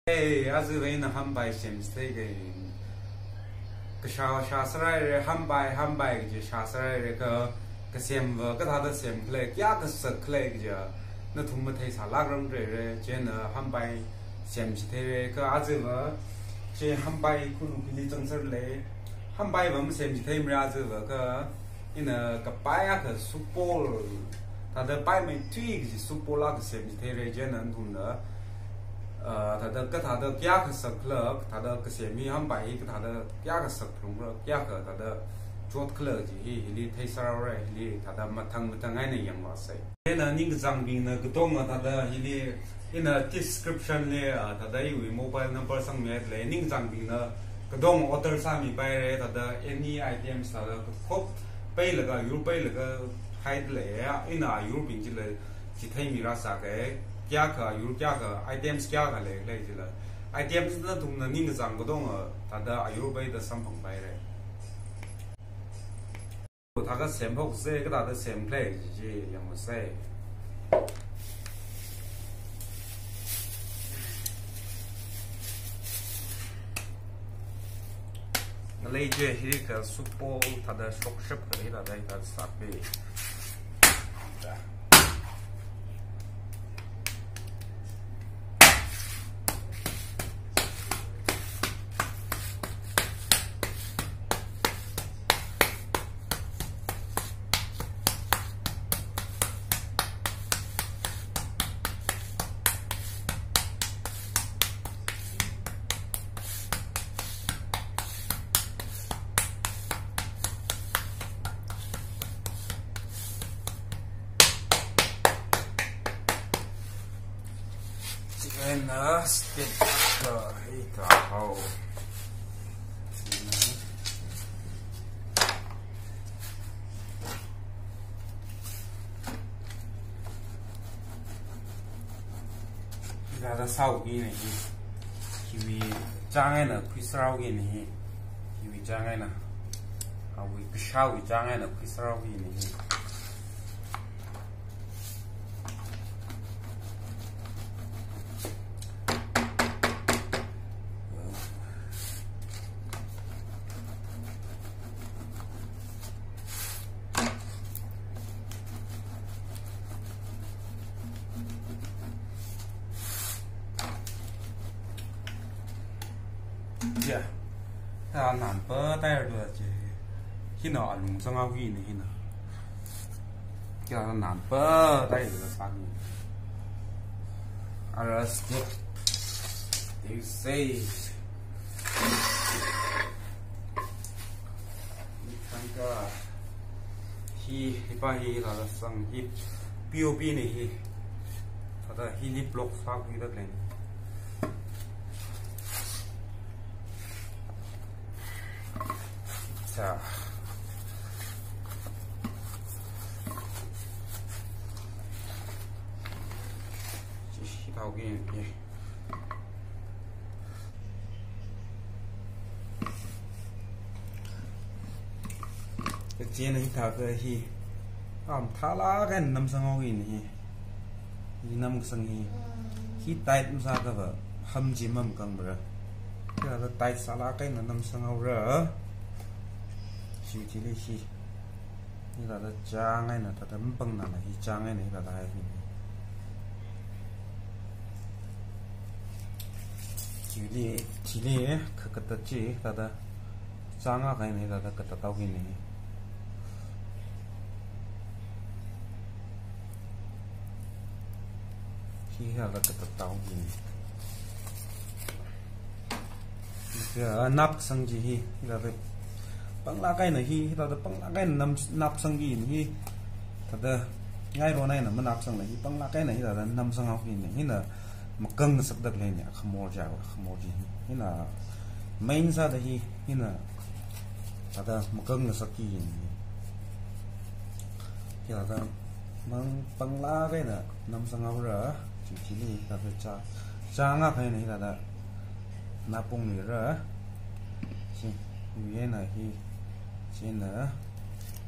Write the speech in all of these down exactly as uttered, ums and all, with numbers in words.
Hey, aja ina hampai semchitheikei. Kashā shāsārai re, hampai, hampai kaji shāsārai re kha, kasemva kathāda semkhala, kayākha sakkhala kaji nathum matheisālākrang re re, chieina hampai semchitheire kha ajava, chi hampai khunu khili zangsāra le, hampaiva masemchitheimara ajava kha, ina kapai akha supol, thāda paimeithui kaji supol akha semchitheire chieina nathumna, ah, thāda kathāda kayākha sakkhala, thāda kasem hi hampai hi kathāda kayākha sakphalungra, kayākha thāda chotkhala kaji hi, hili theisāra re, hili thāda mathang mathang eina yangvāsei. Ina ningkachāngbingna katonga thāda hili, ina description li, ah, thāda iwui mobile number sangmida lei, ningkachāngbingna katonga order sāmipaire, thāda any items thāda kakhop peilaga, ayur peilaga haida leiya, ina ayurbing chila chitheimira sākei, kayākha ayur kayākha, items kayākha leikhala chila. Items nathumna ningkachāng katonga thāda ayur peida samphangpaire. Thākha semphokse, kathāda semkhala chi yangvāsei. Ngalei chi hili kha supol thāda shokshap kha hithāda hithāda sāpi. Chieina step kha hithāhao. Hithāda sāhaokina hi. Hiwui chang eina khuisārhaokina hi. Hiwui chang eina. Awui kashāwui chang eina khuisārhaokina hi. Ya. Thāda nanpa tairado chi. Hina alung sanghaokina hina. Kayākha nanpa tairado sāni. Ara step. They say. Thangkha hi, hipa hi thāda sang hi P O P na hi. Thāda hili block sākhuida lei. Cha. Chi hithāhaoki. Kachieina hithākha hi. Am, thālāk eina namsanghaokina hi. Hi namkasang hi. Hi tight masāakhava ham chi mamakangmara. Hithāda tight sālāk eina namsanghaora. Chi chili hi. Hithāda chang eina, thāda mapangnala hi chang eina hithāda hai hi. Chili, chili, kha katat chi, thāda chang akha eina hithāda katathaokina. Hithāda katathaokina. Kha napsang chi hi, hithāda panglāk eina hi, hithāda panglāk eina nam, napsangkina hi, thāda ngaironna eina manapsangla hi, panglāk eina hithāda namsanghaokina, hina makangngasakda leina, khamor chi, khamor chi hi, hina main sāda hi, hina thāda makangngasakkina hi. Hithāda mang panglāk eina namsanghaora, chi chili, thāda cha, chang akha eina hithāda napungmira. Chi, hi eina hi, chieina,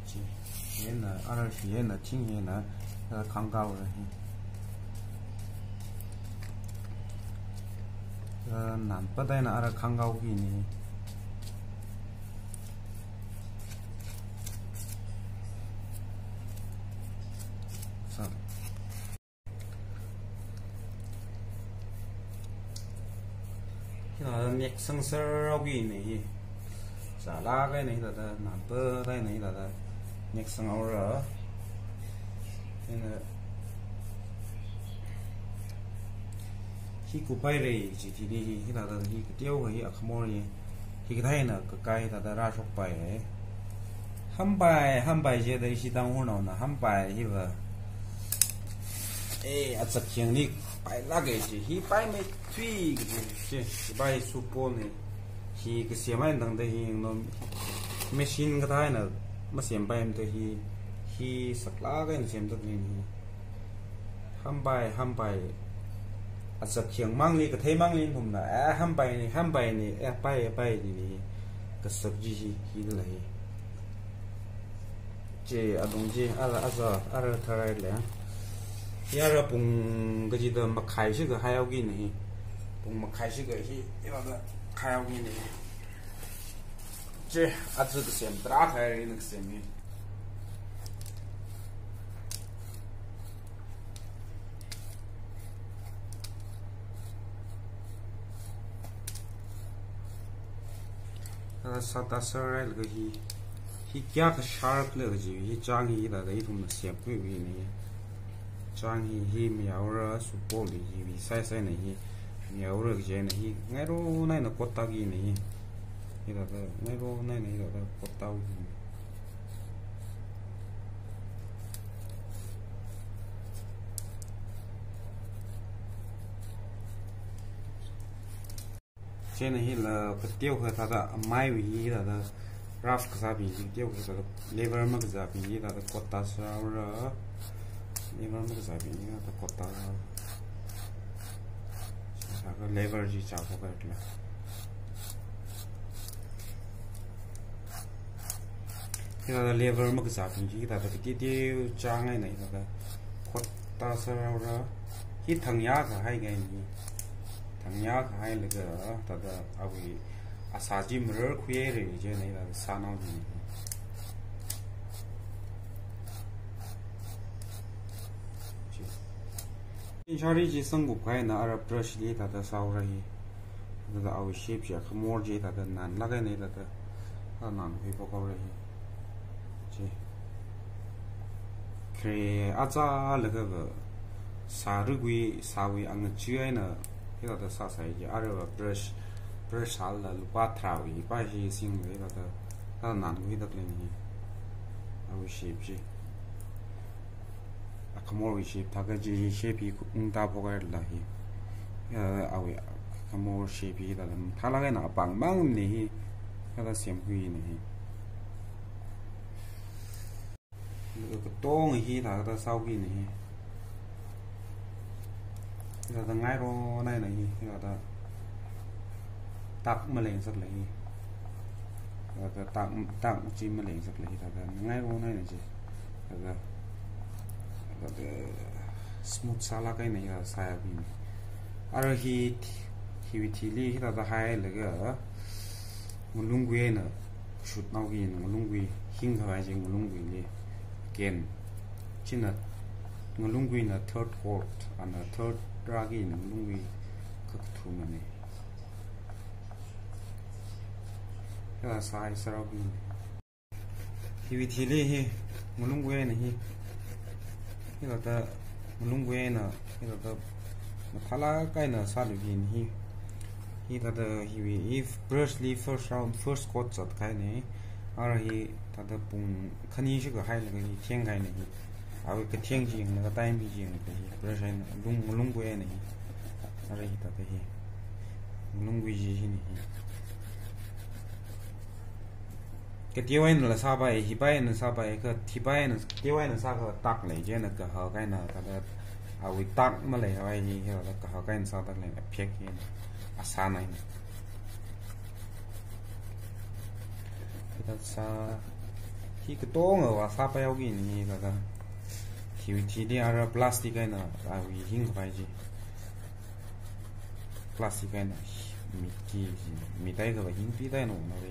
chi, hi eina, ara hi eina, ching hi eina, thāda khangkahaora hi. Uh, nanpat eina ara khangkao kini. Sa. Hina nek sangser rao kini. Sālāk eina hithāda nanpat eina hithāda nek sanghaora. Hina hi kupai rei chi thili hi, hithāda hi kateo hi akhamor hi. Hikathā eina kakai thāda rāshokpai. Hampai, hampai jida ishi Tangkhulnaona hampai hiva. Eh, achakyangli pailāka chi. Hi paimeithui kaji chi. Hi pai supo ni. Hi kasem eina tangda hi no machine kathā eina masempaimada hi, hi saklāk eina semda khalei hi. Hampai, hampai. Achakyang mangli, kathei mangli thumna, eh, hampai ni, hampai ni, eh, pai, pai ni, ni. Kasak chi hi, hi lei. Chi, adung chi, ara, aza, ara tharai le. Hi ara pung kachida makhai shikha haiyao kini. Pung makhai shikha hi, hi ara haiyao kini. Chi, aja kasem, tarākha eina kasem hi. Ah, sāda sārai laga hi. Hi kayākha sharp lei kaji, hi chang hi thāda ithumna semkhui kini. Chang hi, hi mihaora, supo li hi, hi sai sai na hi. Mihaora kaji na hi, ngairona eina kotā kini. Hithāda, ngairona eina hithāda kotā kini. Chieina hila kateokha thāda amaiwui hi thāda rough kasābing hi, teokha thāda level makazābing hi thāda kotā sāra. Level makazābing hi thāda kotā. Sākha level chi chākha kala. Hithāda level makazābing chi, hithāda katiti chang eina, hithāda kotā sāra. Hi thang yākahai kahaina hi. Thang yākahai laga, thāda awui asā chi marar khuihaira chieina, hithāda sānao hi. Chi. Inshari chi sangkup kahaina ara brush li thāda sāra hi. Thāda awui shape chi, akhamor chi thāda nanlāk eina thāda, thāda nankhui phokhaora hi. Chi. Khare achālakha va sārikhui, sāwui angachee eina hithāda sāsai chi. Ara va brush, brush sālala lupā tharāwui pa hi singlaga thāda, thāda nankhuida khalei hi. Awui shape chi. Akhamorwui shape thākha chi shape hi ungta phokhairala hi. Ya, awui akhamor shape hi thāda mathālāk eina apāng mangna hi. Thāda semkhuina hi. Katonga hi thāda sākhuina hi. Thāda ngairona eina hi, thāda tak maleng sālala hi. Thāda tak, tak chi maleng sālala hi, thāda ngairona eina chi. Thāda, thāda smooth sālāk eina hi thāda sāya khuina. Ara hi, hiwui thili hi thāda hailaga, ngalunggui eina shutnao kina, ngalunggui hingkhavai chi ngalungguili. Again, china ngalungguina third chord, ana third rā kina ngalunggui kakathumana. Hithāda sāi sārao kina. Hiwui thili hi, ngalunggui eina hi. Hithāda ngalunggui eina, hithāda mathālāk eina sālu kina hi. Hithāda hiwui, hi brush li first round, first coat zat kahaina. Ara hi thāda pung khani shikha hailaga hi theng kahaina hi. Awui katheng chi yanglaga, time chi yanglaga hi. Brush eina, lung, ngalunggui eina hi. Ara hithāda hi. Ngalunggui chi hina hi. Kateo einala sāpai, hi pai eina sāpai, ka hi pai eina, kateo eina sākha tak lei, chieina kahak eina, thāda awui tak maleikhavai hi, hithāda kahak eina sāda khalei, aphek eina, asān eina. Hithāda sā, hi katongava sāpai haokina hi, thāda. Hiwui thili ara plastic eina, awui hingkhavai chi. Classic eina, mi ki, mi tai kava hing pi tai no na re.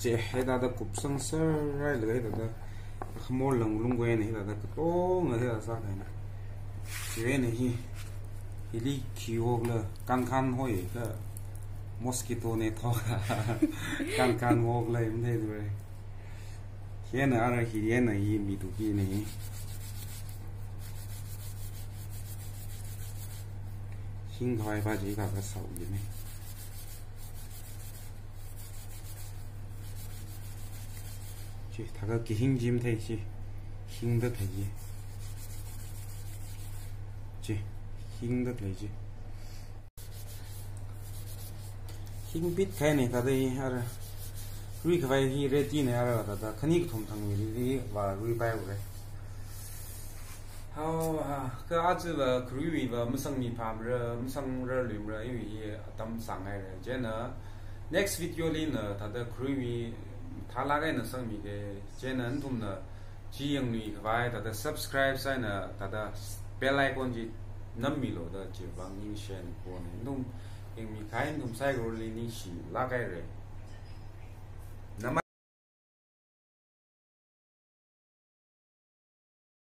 Chi, hithāda kupsang sārai laga hithāda khamor langlung ko eina hithāda katonga hithāda sākahaina. Chi eina hi, hili khi hokla, kankhan hoi ka, mosquito net hok ka, kankhan hokla, im thei dure. Hieina ara hi, hieina hi mi tu ki ne. Hing khavai pa chi ka ka sau ji ne. Chi, thākha kihing chi mathei chi. Hingda thei chi. Chi, hingda thei chi. Hingbit kahaina thāda hi ara. Rui khavai hi ready na ara thāda. Khani kathum thang mi li va rui pai ure. Hao, ha, kha aja va kharuiwui va masangmi phamra, masangra luimra, iwui hi atam sāngai re. Chieina next video li na thāda kharuiwui thalak eina sangmi ke. Chieina nathumna chi yangnui khavai thāda subscribe sāhaina thāda bell icon chi nammi lo da chi vang ningshi ko ne. Nathum yangmi kahai nathum saikorali ningshi lākai re.